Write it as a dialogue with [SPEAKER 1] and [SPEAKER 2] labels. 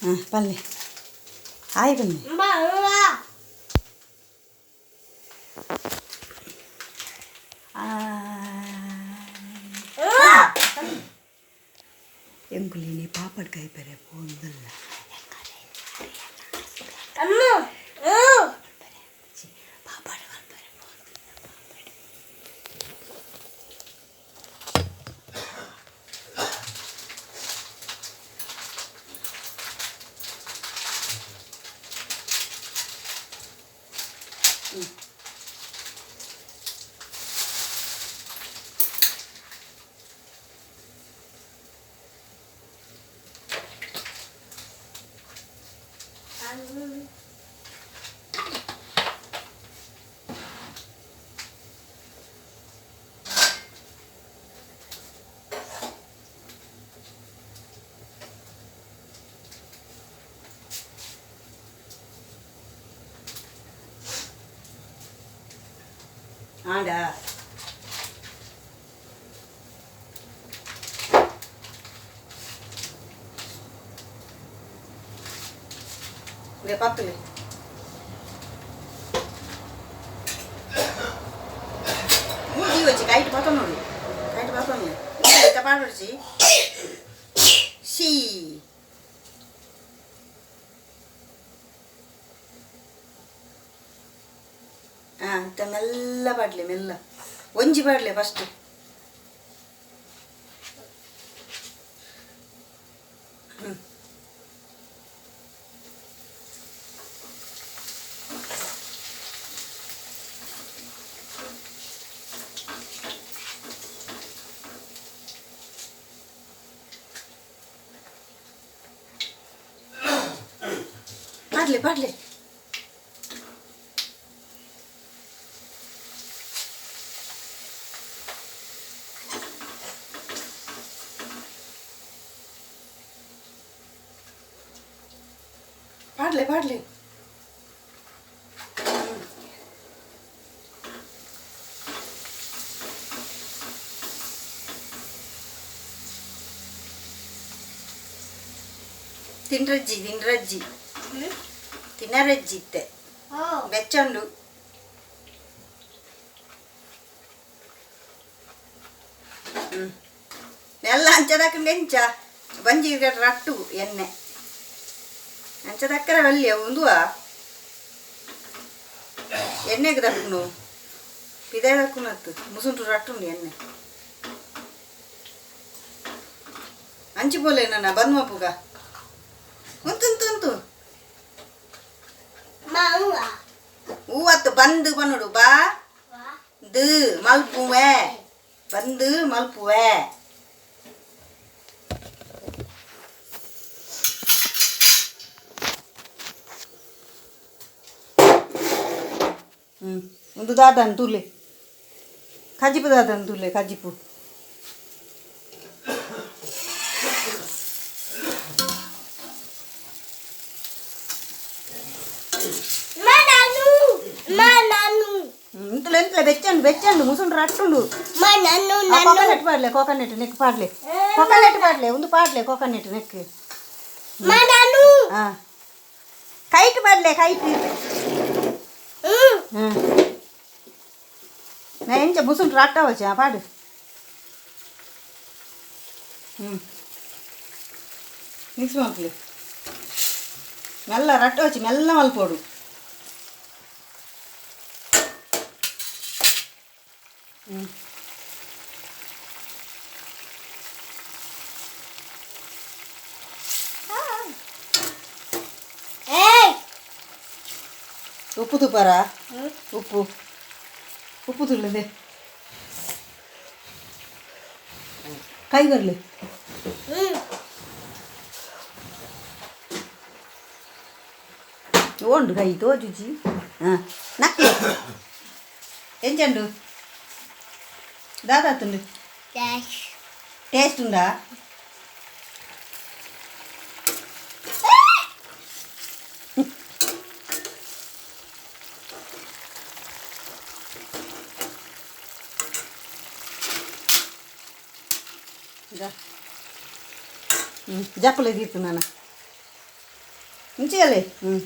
[SPEAKER 1] ಹಾಂ, ಪಲ್ಲೆ ಹಾಯ್ ಬನ್ನಿ. ಎಂಕುಲಿನಿ ಪಾಪಡ್ ಕೈಪೆರೆ ಪೋಂದುಲ್ಲ. ಪಾಪಡ್ ಮಲ್ಪೆರೆ ಪೋಂದುಲ್ಲ ಪಾಪಡ್. ಆಂಡ ಇವೆ ಪತ್ತಲೆ. ಮೂಜಿ ವಚ್ಚಿ ಕೈಟ್ ಪತ್ತೊಂಡು, ಕೈಟ್ ಪತ್ತೊಂಡು ಇತ್ತ ಪಾಡೊಡ್ಚಿ she. ಹಾಂ, ಇತ್ತ ಮೆಲ್ಲ ಪಾಡ್ಲೆ, ಮೆಲ್ಲ ಒಂಜಿ ಪಾಡ್ಲೆ ಫಸ್ಟ್. ಹ್ಞೂ, ಪಾಡ್ಲೆ ಪಾಡ್ಲೆ. ಪಾಡ್ಲೆ ಪಾಡ್ಲೆ. ತಿನ್ರಜ್ಜಿ, ತಿನ್ರಜ್ಜಿ, ತಿನ್ನರಜ್ಜಿ ಇತ್ತೆ ಬೆಚ್ಚಂಡು. ಹ್ಞೂ, ನೆಲ್ಲ ಅಂಚದಕ್ಕಂಡು ಎಂಚ ಬಂಜಿ ರಟ್ಟು ಎಣ್ಣೆ ಅಂಚದಕ್ಕರ ವಲ್ಯ ಉಂದುವ ಎಣ್ಣೆಗೆ ದಕ್ಕುನು ಪಿದಾಯಿ ದಕ್ಕುನತ್ತು ಮುಸುಂಟು ರಟ್ಟುಂಡು ಎಣ್ಣೆ ಅಂಚಿ ಪೋಲೆ ನನ್ನ ಬಂದ್ ಮಪ್ಪುಗ ಉಂತು ಉಂತು ಉಂತು. ಹೂವತ್ತು ಬಂದು ಪನ್ನೋಡು ಬಾ ದು ಮಲ್ಪುವೆ, ಬಂದು ಮಲ್ಪುವೆ. ಹ್ಞೂ, ಒಂದು ದಾದನ್ ತೂಲೆ, ಕಜಿಪು ದಾದನ್ ತೂಲೆ ಕಜಿಪು. ಇಂತಲೇ ಇಂತಲೇ ಬೆಚ್ಚಂಡು ಬೆಚ್ಚಂಡು ಮುಸುಂಡು ರಟ್ಟುಂಡು. ಕೋಕೋನಟ್ ಪಾಡ್ಲೆ, ಕೋಕೋನಟ್ ನೆಕ್ ಪಾಡ್ಲೆ, ಕೋಕೋನಟ್ ಪಾಡ್ಲೆ, ಒಂದು ಪಾಡ್ಲೆ ಕೋಕೋನಟ್ ನೆಕ್. ಹಾಂ, ಕೈಟ್ ಪಾಡ್ಲೆ, ಕೈಟ್. ಹಾಂ, ನಾ ಎಂಚ ಮುಸುಂಡು ರಟ್ಟವಚ್ಚ ಪಾಡು. ಹ್ಞೂ, ಮಿಕ್ಸ್ ಮಲ್ಪಲೆ, ಮೆಲ್ಲ ರಟ್ಟವಚ್ಚಿ, ಮೆಲ್ಲ ಮಲ್ಪೋಡು. ಹ್ಞೂ, ಉಪ್ಪು ತುಪ್ಪಾರ, ಉಪ್ಪು ಉಪ್ಪು ತುಳ್ಳದೆ ಕೈ ಬರಲಿ. ಓಂಡು ಕೈ ತೋಜುಜಿ. ಹಾಂ, ನಕ್ಲೆ ಎಂಚಂಡು ದಾದಾತುಂಡು? ಟೇಸ್ಟ್ ಉಂಡಾ? ಜಪ್ಪಲೆ ದೀತು ನಾನು. ಇಂಚಿಗಲೆ. ಹ್ಞೂ.